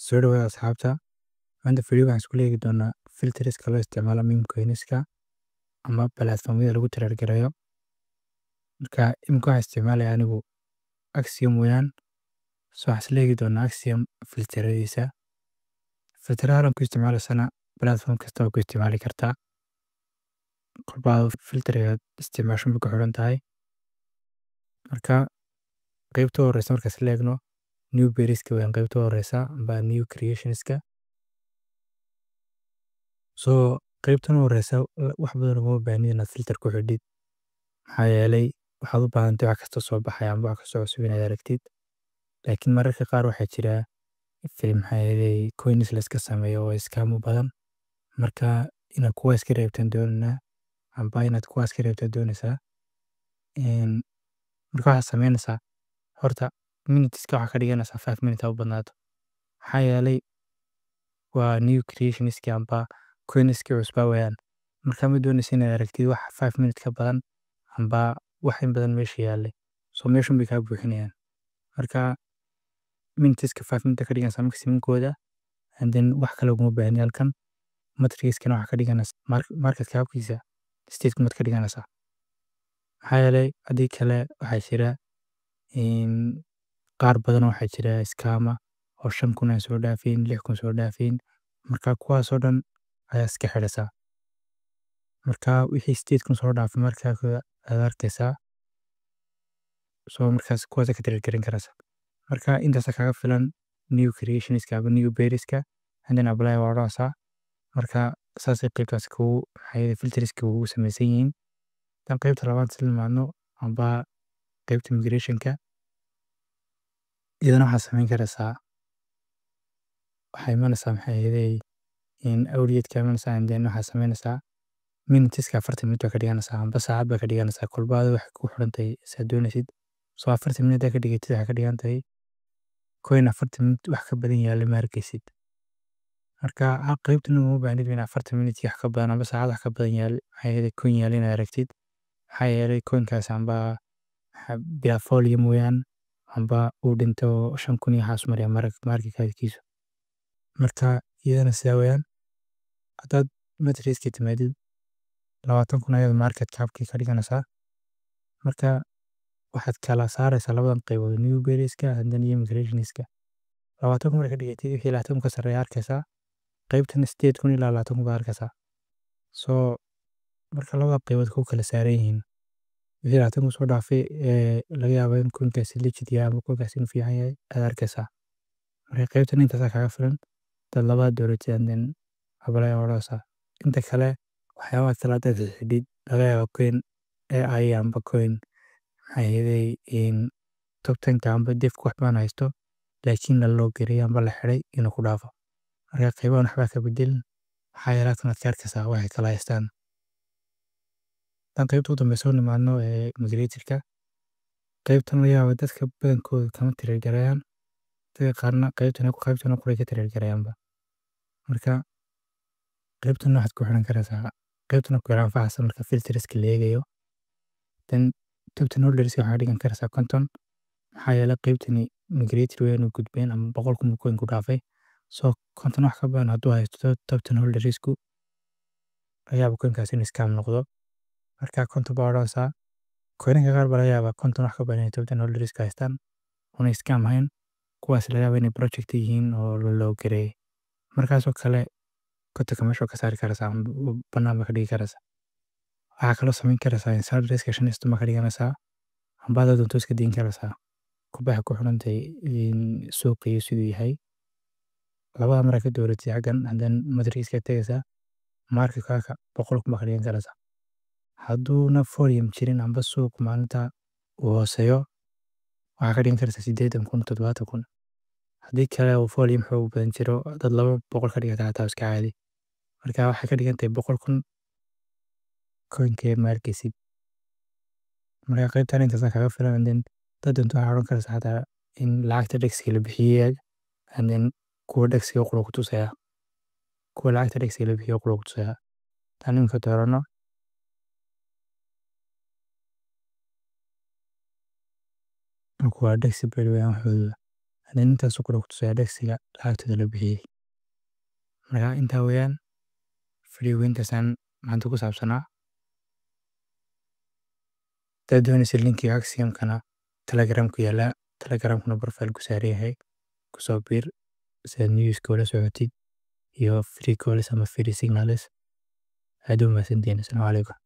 Soo dhawaada asxaabta. Maanta video waxaan isku leegi doonaa filterska loo isticmaalo meme coinska ama platformyada lagu trade gareeyo. Marka imika waxaan isticmaalaya anigu Axiom weeyaan. So waxaan isla eegi doonaa Axiom filteradiisa. Filterada ku isticmaalaysana platform kasta waa ku isticmaali kartaa. Kolba filterka isticmaasho ku xiran tahay. Marka qaybta horeysa marka isla eegno new pairska weeyaan qaybta horeysa amba new creationska. So qaybtan horeysa wax badan uma baahni inaad filter ku xidhid. Maxaa yeelay waxaad u baahan tahay wax kasta soo baxaya amba wax kasta cusub inaad aragtid. Laakiin mararka qaar waxaa jira maxaa yeelay coins la iska sameeyo oo scam u badan. Marka inaad kuwa iska reebtaan doonana amba inaad kuwa iska reebtaan doonaysaa. Marka waxaad sameynaysaa horta minuteska waxaa ka dhiganaysaa 5 minutes ha u badnaato. Maxaa yeelay waa new creationski amba coinski cusbaa weeyaan. Marka ma doonaysa inaad aragtid wax 5 minutes ka badan amba wax in badan meesha yaallay. So meeshun bay kaa buuxinayaan. Marka minuteska 5 minutes ka dhiganaysaa maximumkooda, and then wax kale uguma baahni halkan. Metrics-kana waxaa ka dhiganaysaa market cap-kiisa state kumaad ka dhiganaysaa. Maxaa yeelay haddii kale waxaa jira in qaar badan waxaa jira scammer oo 5,000 aan soo dhaafin, 6,000 soo dhaafin. Marka kuwaas oo dhan ayaa iska xidhaysaa. Marka wixii 8,000 soo dhaafay markaa aad arkaysaa. So markaas kuwaas ka trade garin karaysaa. Marka intaas kaga filan new creationska ama new pairska, and then apply waa odhanaysaa. Marka saasay qaybtaas kugu maxay filterska kugu samaysan yihiin. Tan qaybta labaad isla nimaadno amba qaybta migrationka. Iyadana waxaad samayn karaysaa. Waxay imanaysaa maxay ahayd in audience ka imanaysaa, and then waxaad samaynaysaa minuteska 40 minute ka dhiganaysaa amba saacad ba ka dhiganaysaa. Kolba adiga waxay ku xiran tahay saad doonaysid. So 40 minute ka dhigatid waxay ka dhigan tahay coin 40 minute wax ka badan yaalla ma arkaysid. Marka qaybtan uma baahnid in 40 minute wax ka badan amba saacad wax ka badan yaal maxay ahayd coin yaal inaad aragtid. Maxaa yeelay coinkaas amba bilaa volume weeyaan amba uu dhinto 5,000 iyo waxaas maraya market cap-kiisu. Marka iyadana sidaa weeyaan. Haddaad metrics-ka timaadid 20,000 ayaad market cap-kii ka dhiganaysaa. Marka waxaad kala saaraysaa labadan qaybood, new pairska and then iyo migrationska. 20,000 marka dhigatid wixii 20,000 ka sarreeya arkaysaa. Qaybtan 8,000 ilaa 20,000 baa arkaysaa. So marka labada qaybood ku kala saaran yihiin. Wixii 20,000 soo dhaafay ee laga yaabo in coinkaasi legit yahay ama coinkaasi inuu fiican yahay aad arkaysaa. Marka qaybtan intaas kaga filan dad labada dowladda and then apply odhanaysaa. Inta kale waxyaabaha kale haddaad xidhid laga yaabo coin AI amba coin maxay ahayd in top 10 amba dev wax baan haysto laakiin la loo gareeyay amba la xidhay inuu ku dhaafo. Marka qaybahan waxba ka bedelin. Maxaa yeelay halkan aad ka arkaysaa waxay kala haystaan. Tan qaybta ugu dambeysa oo nimaadno ee migratorka. Qaybtan laga yaabo dadka badankooda kama trade gareeyaan. Dadka qaarna qaybtan qoray ka trade gareeyaanba. Marka qaybtan waxaad ku xiran karaysaa. Qaybtan ku xiran faahfaahsan marka filterska la eegayo. Tan top 10 holders waxaad dhigan karaysaa 50. Maxaa yeelay qaybtani migrator weyn u gudbeen ama 100,000 coin ku dhaafay. So 50 wax ka badan hadduu haysto top 10 holdersku laga yaabo coinkaasi inuu scam noqdo. Marka 50 baa odhanaysaa. Coinka qaar baa laga yaabaa 50 wax ka badan inay top 10 holderska haystaan una scam ahayn. Kuwaas laga yaabo inay project yihiin oo la loo gareeyay. Markaasoo kale kontonka meesha ka saari karaysaa bannaan ba ka dhigi karaysaa. Waxaa kaloo samayn karaysaa insiderska 15 ka dhiganaysaa amba haddaad doonto iska deyn karaysaa. Kolba waxay ku xiran tahay in suuqa iyo siduu yahay. Labada mar ka dooratid xaggan and then metrics-ka tagaysaa. Market cap-ka 100,000 baa ka dhigan karaysaa. Hadduuna volume jirin amba suuq maalinta uu hooseeyo waxaa ka dhigan karaysaa 80,000 70,000. Haddii kale uu volume xoog badan jiro dad 200 ka dhigata xataa iska caadi. Marka waxay ka dhigan tahay 100,000 coin-ka ma arkaysid. Marka qaybtan intaas kaga filan, and then dad doonto waxaa oran karaysaa xataa in lacagta DEX-ka la bixiyay, and then kuwa DEX-ka qura ku tusaya. Kuwa lacagta DEX-ka la bixiyay qura ku tusaya. Tan imika doorano. Kuwa DEX paid weeyaan waxooda. And then intaasoo kale ku tusaya DEX-iga lacagtooda la bixiyey. Marka intaa weeyaan video intaasaan maanta ku saabsanaa. Hadaad doonaysid linkiga Axiom-kana, Telegram ku yaala, Telegramkuna profile ku saaran yahay. Kusoo biir si aad newska ula socotid iyo free calls ama free signals. Aad u mahadsantihiin. Asalaamu calaykum.